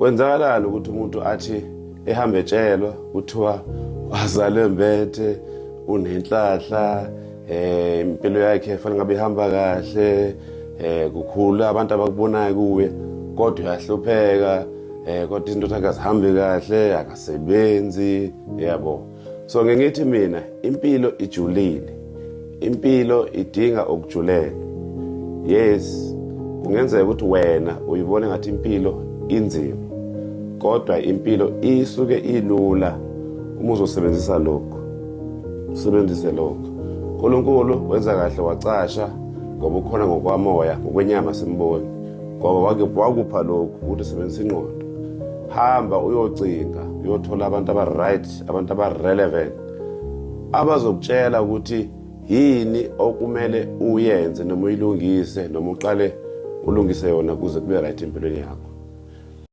Kwenzakalani ukuthi umuntu athi ehamba etshelwa kuthiwa wazalwe mbethe, unenhlahla, impilo yakhe fanele ngabe ihamba kahle, kukhula abantu abakubonayo kuye, kodwa uyahlupheka, kodwa izinto zakhe azihambi kahle, akasebenzi, yabo. So ngingithi mina impilo ijulile, impilo idinga ukujulela. Yes, kungenzeka ukuthi wena uyibone ngathi impilo inzima, kodwa impilo isuke ilula uma uzosebenzisa lokhu. Usebenzise lokhu. uNkulunkulu wenza kahle wacasha ngoba ukhona ngokwamoya, ngokwenyama simboni, ngoba wakupha lokhu ukuthi usebenzise ingqondo. Hamba uyocinga, uyothola abantu aba-right, abantu aba-relevant, abazokutshela ukuthi yini okumele uyenze noma uyilungise noma uqale ulungise yona kuze kube right empilweni yakho.